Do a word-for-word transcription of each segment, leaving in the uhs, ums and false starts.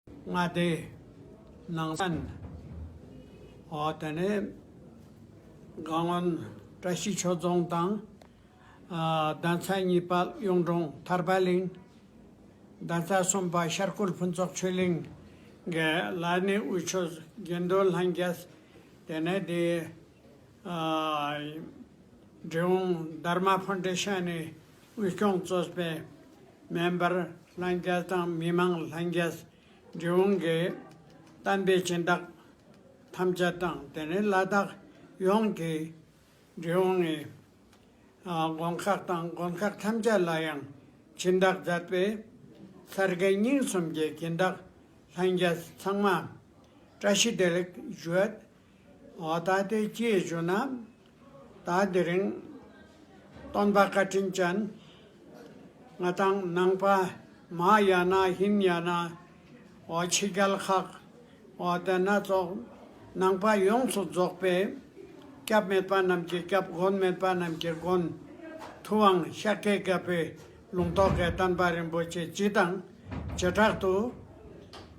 མངའ་སྡེ་ནང་ཚན། འོ་དེ་ནས་གངས་བོན་བཀྲ་ཤིས་ཆོས་རྫོང་དང་། ཨ་གདན་ས་གཉིས་པ་གཡུང་དྲུང་ཐར་པ་གླིང་། གདན་ས་གསུམ་པ་ཤར་སྐུལ་ཕུན་ཚོགས་ཆོས་གླིང་གི་ལ་ནི་དབུས་ཆོས་དགེ་འདུན་ལྷན་རྒྱས། དེ་ནས་དེ་ཨ་འབྲི་གུང་དྷརྨ་ཕོན་ཌེ་ཤན་ནི་དབུས་སྐྱོང་གཙོས་པའི་མེམ་བར་ལྷན་རྒྱས་དང་མི་མང་ལྷན་རྒྱས། འབྲི་གུང་གི་བསྟན་པའི་སྦྱིན་བདག་ཐམས་ཅད་དང་། དེ་ནས་ལ་དྭགས་ཡོངས་ཀྱི་འབྲི་གུང་གི་ཨ་དགོན་ཁག་དང་དགོན་ཁག་ཐམས་ཅད་ལ་ཡང་སྦྱིན་བདག་མཛད་པའི་ས་དགེ་རྙིང་གསུམ་གྱི་སྦྱིན་བདག་ལྷན་རྒྱས་ཚང་མ་བཀྲ་ཤིས་བདེ་ལེགས་ཞུ། འོ་ད་དེ་ཅི་ཞུ་ན། ད་དེ་རིང་སྟོན་པ་བཀའ་དྲིན་ཅན་ང་དང་ནང་པ་མ་ཡ་ན་ཧིན་ཡ་ན། འོ་ཕྱི་རྒྱལ་ཁག། འོ་དེ་ན་ཙོགས་ནང་པ་ཡོངས་སུ་རྫོགས་པའི་སྐྱབས་མེད་པ་རྣམས་ཀྱི་སྐྱབས། མགོན་མེད་པ་རྣམས་ཀྱི་མགོན། ཐུབ་དབང་ཤཱཀྱའི་རྒྱལ་པོའི་ལུང་རྟོགས་ཀྱི་བསྟན་པ་རིན་པོ་ཆེ་སྤྱི་དང་། བྱེ་བྲག་ཏུ་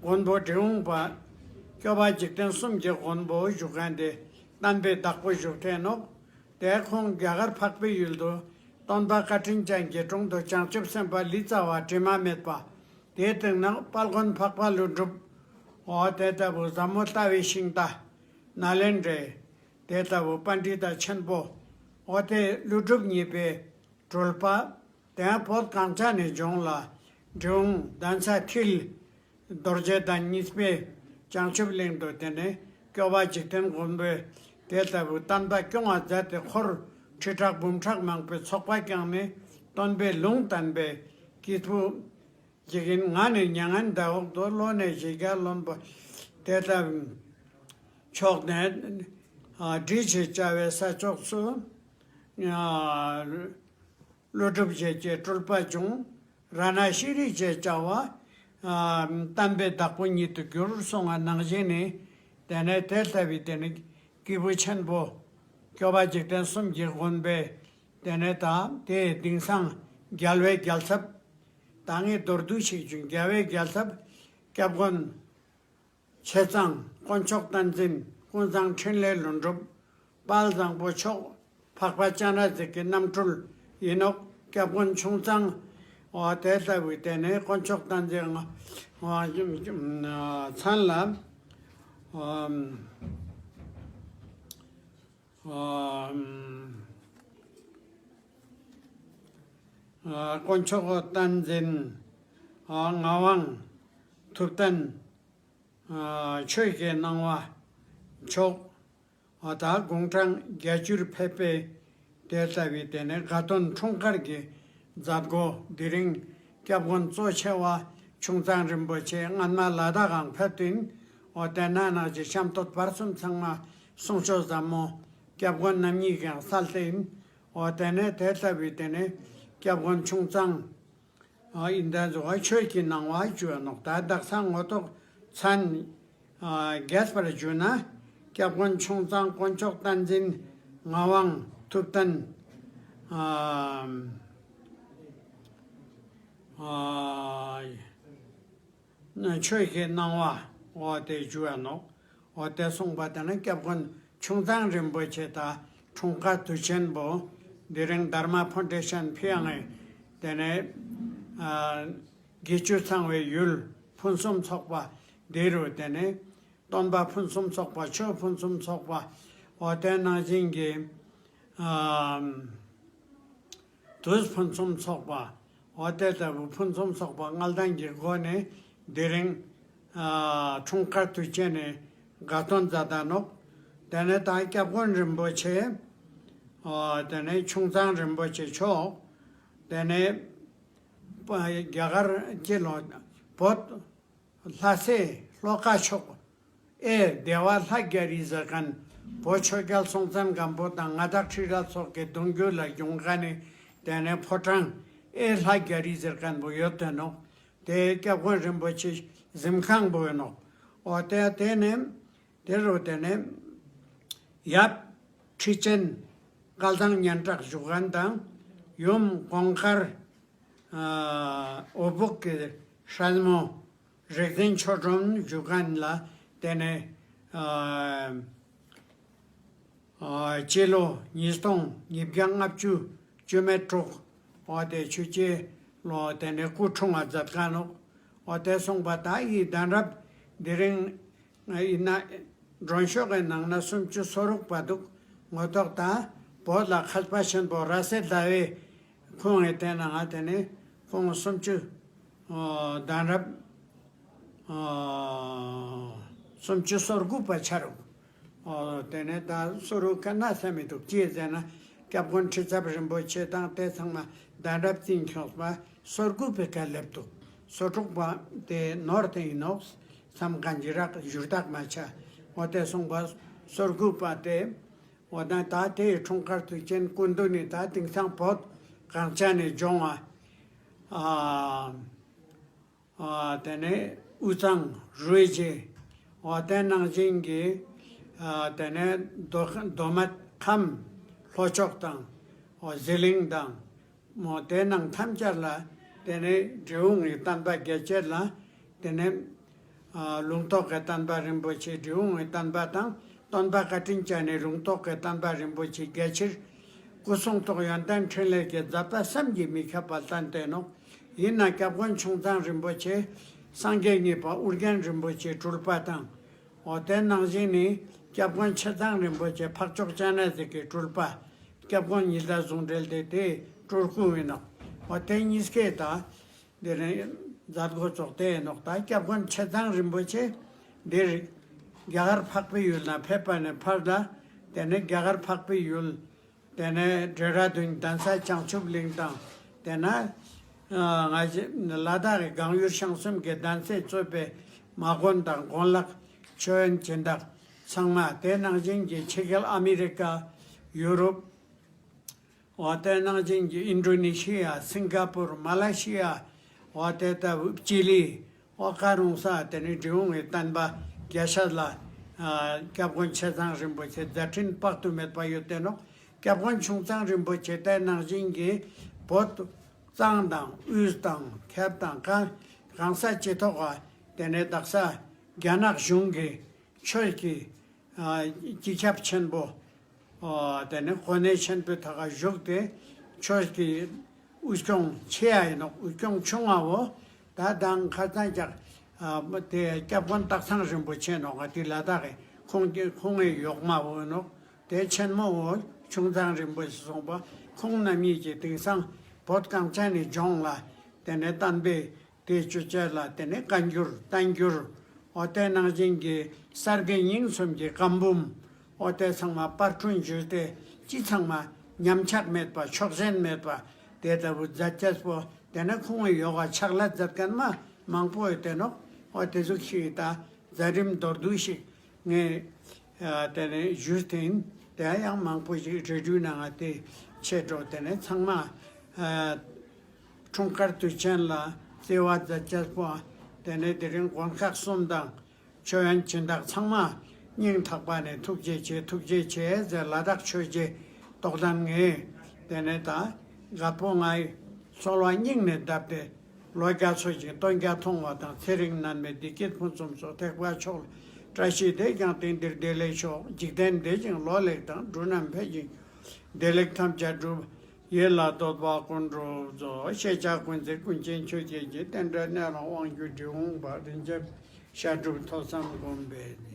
མགོན་པོ་འབྲི་གུང་པ་སྐྱོབ་པ་འཇིག་རྟེན་གསུམ་གྱི་མགོན་པོ་བཞུགས་མཁན་དེ་བསྟན་པའི་བདག་པོ་བཞུགས་ཏེ་ནོག། དེ་ཁོང་རྒྱ་གར་འཕགས་པའི་ཡུལ་དུ་སྟོན་པ་བཀའ་དྲིན་ཅན་གྱི་དྲུང་དུ་བྱང་ཆུབ་སེམས་དཔའ་ལི་ཙཱ་བ་དྲི་མ་མེད་པ། དེའི་སྟེང་ན་དཔལ་མགོན་འཕགས་པ་ཀླུ་སྒྲུབ། འོ་དེ་ལྟ་བུ་ཟབ་མོ་ལྟ་བའི་ཤིང་རྟ་ནཱ་ལེནྡྲའི་དེ་ལྟ་བུ་པཎྜི་ཏ་ཆེན་པོ། འོ་དེ་ཀླུ་སྒྲུབ་གཉིས་པའི་གྲུབ་པ། དེ་བོད་གངས་ཅན་ནི་ལྗོངས་ལ་འབྲི་གུང་གདན་ས་མཐིལ་རྡོ་རྗེ་གདན་གཉིས་པའི་བྱང་ཆུབ་གླིང་དུ། དེ་ནས་སྐྱོབ་པ་འཇིག་རྟེན་མགོན་པོའི་དེ་ལྟ་བུ་བསྟན་པ་སྐྱོང་བ་མཛད་དེ། འཁོར་ཁྲི་ཕྲག་འབུམ་ཕྲག་མང་པོའི་ཚོགས་པ་བསྐྱངས་ནས་སྟོན་པའི་ལུང་བསྟན་པའི་སྐྱེས་བུ་ཞིག་ཡིན། ང་ནི་མྱ་ངན་འདའ་འོག་ཏུ། བློ་ནི་ཞི་རྒྱས་ལོན་པ། དེ་ལྟ་ཕྱོགས་ནས་ཨ་འདྲིས་བྱེད་བྱ་བའི་ས་ཕྱོགས་སུ། ཨ་ཀླུ་སྒྲུབ་ཞེས་བྱའི་སྤྲུལ་པ་བྱུང་། རཏྣ་ཤྲཱི་ཞེས་བྱ་བ་ཨ་བསྟན་པའི་བདག་པོ་ཉིད་དུ་གྱུར་གསུངས་པ་ནང་བཞིན་ནི། དེ་ནས་དེ་ལྟ་བུའི་དེ་ནི་སྐྱེས་བུ་ཆེན་པོ་སྐྱོབ་པ་འཇིག་རྟེན་གསུམ་གྱི་མགོན་པོའི་དེ་ནས་ད་དེའི་དེང་སང་རྒྱལ་བའི་རྒྱལ་ཚབ། ད་ངས་མདོར་བསྡུས་ཤིག་བྱུང་། རྒྱལ་བའི་རྒྱལ་ཚབ་སྐྱབས་མགོན་ཆེ་ཚང་དཀོན་མཆོག་བསྟན་འཛིན། ཀུན་བཟང་འཕྲིན་ལས་ལྷུན་གྲུབ། དཔལ་བཟང་པོ་མཆོག་འཕགས་པ་སྤྱན་རས་གཟིགས་ཀྱི་རྣམ་སྤྲུལ་ཡིན་ནོག། སྐྱབས་མགོན་ཆུང་གཙང་། འོ་དེ་ལྟ་བུའི་དེ་ནས་དཀོན་མཆོག་བསྟན་འཛིན་མཚན་ལ། དཀོན་མཆོག་བསྟན་འཛིན། ངག་དབང་ཐུབ་བསྟན། ཆོས་ཀྱི་སྣང་བ་མཆོག། ད་དགུང་གྲངས་བརྒྱད་ཅུར་ཕེབས་པའི་དེ་ལྟ་བུའི་དེ་ནས་དགའ་སྟོན་འཁྲུངས་སྐར་གྱི་མཛད་སྒོ། དེ་རིང་སྐྱབས་མགོན་གཙོ་ཆེ་བ་ཆུང་གཙང་རིན་པོ་ཆེ་སྔན་མ་ལ་དྭགས་ཀྱང་ཕེབས་ཏེ་ཡིན། འོ་དེ་ན་ནང་བཞིན་ཤམ་སྟོད་བར་གསུམ་ཚང་མ་གསུང་ཆོས་ཟབ་མོ་སྐྱབས་མགོན་རྣམ་གཉིས་ཀྱང་སྩལ་ཏེ་ཡིན། འོ་དེ་ནས་དེ་ལྟ་བུའི་དེ་ནས་སྐྱབས་མགོན་ཆུང་གཙང་ཨ་ཡིན་ད་ཟོ་ཆོས་ཀྱི་སྣང་བ་བཅུ་ཡོད་ནོག། ད་དག་ས་ངོ་ཐོག་མཚན་ཨ་རྒྱས་པར་བརྗོད་ན། སྐྱབས་མགོན་ཆུང་གཙང་དཀོན་མཆོག་བསྟན་འཛིན་ངག་དབང་ཐུབ་བསྟན། ཨ་ཨ་ཆོས་ཀྱི་སྣང་བ། འོ་དེ་བཅུ་ཡོད་ནོག། འོ་དེ་གསུངས་པ་དེ་ནས་སྐྱབས་མགོན་ཆུང་གཙང་རིན་པོ་ཆེ་ད་འཁྲུངས་སྐར་དུས་ཆེན་པོ་དེ་རིང་དྷརྨ་ཕོན་ཌེ་ཤན་ཕིའང་ངེ་དེ་ནས་ཨ་དགེ་བཅུ་ཚང་བའི་ཡུལ་ཕུན་སུམ་ཚོགས་པ་དེ་རུ། དེ་ནས་སྟོན་པ་ཕུན་སུམ་ཚོགས་པ། ཆོས་ཕུན་སུམ་ཚོགས་པ། འོ་དེ་ནང་བཞིན་གྱི་ཨ་དུས་ཕུན་སུམ་ཚོགས་པ། འོ་དེ་ལྟ་བུ་ཕུན་སུམ་ཚོགས་པ་མངའ་ཐང་གི་སྒོ་ནས་དེ་རིང་ཨ་འཁྲུངས་སྐར་དུས་ཆེན་ནི་དགའ་སྟོན་མཛད་ད་ནོག། དེ་ནས་ད་སྐྱབས་མགོན་རིན་པོ་ཆེ། འོ་དེ་ནས་ཆུང་གཙང་རིན་པོ་ཆེ་མཆོག། དེ་ནས་རྒྱ་གར་གྱི་ལོ་བོད་ལྷ་སའི་ལྷོ་ཁ་ཕྱོགས། ཨེ་བདེ་བ་ལྷ་རྒྱ་རི་ཟེར་མཁན་བོད་ཆོས་རྒྱལ་སྲོང་བཙན་སྒམ་པོ་དང་མངའ་བདག་ཁྲི་རལ་སོགས་ཀྱི་གདུང་རྒྱུད་ལ་བྱུང་མཁན་ནི་དེ་ནས་ཕོ་བྲང་ཨེ་ལྷ་རྒྱ་རི་ཟེར་མཁན་བོ་ཡོད་དེ་ནོག། དེ་སྐྱབས་མགོན་རིན་པོ་ཆེ་གཟིམ་ཁང་བོ་ཡོད་ནོག། འོ་དེ་དེ་ནས་དེ་རུ་དེ་ནས་ཡབ་ཁྲི་ཆེན་སྐལ་བཟང་སྙན་གྲགས་བཞུགས་མཁན་དང་ཡུམ་གོང་དཀར་ཨ་འོད་སྦུག་གི་སྲས་མོ། རིག་འཛིན་ཆོས་སྒྲོན་བཞུགས་མཁན་ལ་དེ་ནས་ཨ་ཨ་སྤྱི་ལོ་ཉིས་སྟོང་ཉིས་བརྒྱ་ལྔ་བཅུ་བཅུ་མེད་དྲུག་འོ་དེ་ཆུ་སྐྱེས་ལོ་དེ་ནས་སྐུ་འཁྲུངས་པ་མཛད་མཁན་ནོག་འོ་དེ་སོང་པ་ད་ཡི་གདན་རབས་དེ་རིང་ཡིན་ན་མགྲོན་ཤོག་གི་ནང་ན་སུམ་ཅུ་སོ་དྲུག་པ་འདུག་ངོ་ཐོག་ད་བོད་ལ་མཁས་པ་ཆེན་པོ་ར་སེ་ཟླ་བའི་ཁོང་ངི་དེ་ནང་ང་དེ་ནས་ཁོང་སུམ་ཅུ་ཨོ་གདན་རབས་ཨོ་སུམ་ཅུ་སོ་དགུ་པ་ཆ་རུག་འོ་དེ་ནས་ད་སོ་དྲུག་ག་ན་ས་མི་འདུག་ཅི་ཟེར་ན་སྐྱབས་མགོན་ཁྲི་ཚབ་རིན་པོ་ཆེ་དང་དེ་ཚང་མ་གདན་རབས་བརྩི་ཁྱོངས་པ་སོ་དགུ་པའི་ཀ་སླེབས་འདུག་སོ་དྲུག་པ་དེ་ནོར་དེ་ཡིན་ནོག་བསམ་མཁན་གྱི་རག་ཞུ་དག་མ་ཆ་འོ་དེ་སོང་པ་སོ་དགུ་པ་དེ་འོ་ན་ད་དེའི་འཁྲུངས་སྐར་དུས་ཆེན་སྐུ་མདུན་ནི་ད་དེང་སང་བོད་གངས་ཅན་ནི་ལྗོངས་ཨ་ཨ་དེ་ནས་དབུས་གཙང་རུ་བཞི་འོ་དེ་ནང་བཞིན་གྱི་ཨ་དེ་ནས་མདོ་མདོ་སྨད་ཁམས་ལྷོ་ཕྱོགས་དང་འོ་ཟི་ལིང་དང་མོ་དེ་ནང་ཐམས་ཅད་ལ་དེ་ནས་འབྲི་གུང་གི་བསྟན་པ་རྒྱ་ཆེར་ལ་དེ་ནས་ཨ་ལུང་རྟོགས་ཀྱི་བསྟན་པ་རིན་པོ་ཆེ་འབྲི་གུང་གི་བསྟན་པ་དང་སྟོན་པ་བཀའ་དྲིན་ཅན་ནི་ལུང་རྟོགས་ཀྱི་བསྟན་པ་རིན་པོ་ཆེ་རྒྱ་ཆེར་སྐུ་གསུང་ཐུགས་ཡོན་ཏན་འཕྲིན་ལས་ཀྱི་མཛད་པ་བསམ་གྱིས་མི་ཁྱབ་པ་བསྟན་ཏེ་ནོག་ཡིན་ན་སྐྱབས་མགོན་ཆུང་ཚང་རིན་པོ་ཆེ་སངས་རྒྱས་གཉིས་པ་ཨོ་རྒྱན་རིན་པོ་ཆེའི་སྤྲུལ་པ་དང་འོ་དེ་ནང་བཞིན་ནི་སྐྱབས་མགོན་ཆེ་ཚང་རིན་པོ་ཆེ་འཕགས་མཆོག་སྤྱན་རས་གཟིགས་ཀྱི་སྤྲུལ་པ། སྐྱབས་མགོན་ཉི་ཟླ་ཟུང་འབྲེལ་དེ་དེའི་སྤྲུལ་སྐུ་ཡིན་ནོག་འོ་དེ་གཉིས་ཀས་ད་འདི་རིང་མཛད་སྒོ་ཚོགས་ཏེ་ཡིན་ནོག་ད་སྐྱབས་མགོན་ཆེ་ཚང་རིན་པོ་ཆེ་འདིར་རྒྱ་གར་འཕགས་པའི་ཡུལ་ན་ཕེབས་པ་ནས་ཕར་ལ་དེ་ནས་རྒྱ་གར་འཕགས་པའི་ཡུལ་དེ་ནས་ཌེ་ར་ལྡུན་གདན་ས་བྱང་ཆུབ་གླིང་དང་དེ་ན་ང་ཞེ་ལ་དྭགས་ཀྱི་སྒང་ཡུལ་ཤང་གསུམ་གྱི་གདན་སས་གཙོས་པའི་མ་དགོན་དང་དགོན་ལག་མཆོད་ཡོན་སྦྱིན་བདག་ཚང་མ་དེ་ནང་བཞིན་གྱི་ཕྱི་རྒྱལ་ཨ་མི་རི་ཀ་ཡུ་རོབ་འོ་དེ་ནང་བཞིན་གྱི་ཨིན་ཌོ་ནེ་ཤི་ཡ་སིང་ག་པུར་མ་ལེ་ཤི་ཡ་འོ་དེ་ལྟ་བུ་ཅི་ལི་འོ་ཀ་རུང་ས་དེ་ནི་འབྲི་གུང་གི་བསྟན་པ་རྒྱ་ཤ་ལ་སྐྱབས་མགོན་ཆེ་ཚང་རིན་པོ་ཆེ་མཛད་འཕྲིན་དཔག་ཏུ་མེད་པ་ཡོད་དེ་ནོག་སྐྱབས་མགོན་ཆུང་ཚང་རིན་པོ་ཆེ་དེ་ནང་བཞིན་གྱི་བོད་གཙང་དང་དབུས་དང་ཁྱབ་དང་གང་གང་ས་ཅི་ཐོག་ག་དེ་ནས་དག་ས་རྒྱ་ནག་གཞུང་གི་ཆོས་ཀྱི་སྤྱི་ཁྱབ་ཆེན་པོ་དེ་ནས་གོ་གནས་ཆེན་པོའི་ཐོག་ག་བཞུགས་ཏེ་ཆོས་ཀྱི་དབུ་སྐྱོང་ཆེ་ཡ་ཡིན་ནོག་དབུ་སྐྱོང་ཆུང་བ་བོ་ད་དང་ཁ་སང་ཀྱག་དེ་སྐྱབས་མགོན་སྟག་ཚང་རིན་པོ་ཆེ་ནོག་ང་དེ་ལ་དྭགས་ཀྱི་ཁོང་གི་ཁོང་ངི་ཡོག་མ་བོ་ནོག་དེ་ཆེན་མོ་བོ་ཆུང་ཚང་རིན་པོ་ཆེ་སོང་པ་ཁོང་རྣམ་གཉིས་ཀྱིས་དེང་སང་བོད་གངས་ཅན་ནི་ལྗོངས་ལ་དེ་ནས་བསྟན་པའི་དེ་ཆོས་ཅན་ལ་དེ་ནས་བཀའ་འགྱུར་བསྟན་འགྱུར་འོ་དེ་ནང་བཞིན་གྱི་གསར་བརྗེ་ཉིང་གསུམ་གྱི་བཀའ་འབུམ་འོ་དེ་ཚང་མ་པར་སྐྲུན་ཞུས་ཏེ་ཅི་ཚང་མ་ཉམས་ཆག་མེད་པ་ཕྱོགས་ཞེན་མེད་པ་དེ་ལྟ་བུ་མཛད་ཅེས་པོ་དེ་ནས་ཁོང་གི་ཡོག་ག་ཕྱག་ལས་མཛད་མཁན་མ་མང་པོ་ཡོད་དེ་ནོག་འོ་དེ་ཟུག་ཞིག་ད་མཛད་རིམ་མདོར་བསྡུས་ཤིག་ངས་དེ་ནས་ཞུས་ཏེ་ཡིན། དེ་ཡང་མང་པོ་ཞིག་རེ་འདུན་ནང་ང་དེ་ཆེད་འགྲོ་དེ་ནས་ཚང་མ་འཁྲུངས་སྐར་དུས་ཆེན་ལ་བརྩི་བ་མཛད་ཅེས་པོ་དེ་ནས་དེ་རིང་དགོན་ཁག་གསུམ་དང་མཆོད་ཡོན་སྦྱིན་བདག་ཚང་མ་སྙིང་ཐག་པ་ནས་ཐུགས་རྗེ་ཆེ་ཐུགས་རྗེ་ཆེ་ཟེར་ལ་དྭགས་ཆོས་རྗེ་རྟོགས་ལྡན་ངས་དེ་ནས་ད་རྒད་པོ་ང་ཡི་གསོལ་བ་སྙིང་ནས་བཏབ་སྟེ། ལོ་བརྒྱ་འཚོ་ཞིང་སྟོན་བརྒྱ་མཐོང་བ་དང་། ཚེ་རིང་ནད་མེད་བདེ་སྐྱིད་ཕུན་སུམ་ཚོགས། ཐེག་པ་མཆོག་ལ་བཀྲ་ཤིས་དེས་ཀྱང་བསྟེན་ཏེ་བདེ་ལེགས་ཤོག་འཇིག་རྟེན་བདེ་ཞིང་ལོ་ལེགས་དང་། འབྲུ་རྣམས་འཕེལ་ཞིང་བདེ་ལེགས་ཐམས་ཅད་འགྲུབ། ཡིད་ལ་འདོད་པ་ཀུན་འགྲུབ་ཟེར། ཤེས་བྱ་ཀུན་གཟིགས་ཀུན་མཁྱེན་ཆོས་ཀྱི་རྗེ། རྟེན་འབྲེལ་གནས་ལུགས་དབང་བསྒྱུར་འབྲི་གུང་པ། རིན་ཆེན་བཤད་སྒྲུབ་ཐོས་བསམ་སྒོམ་པའི་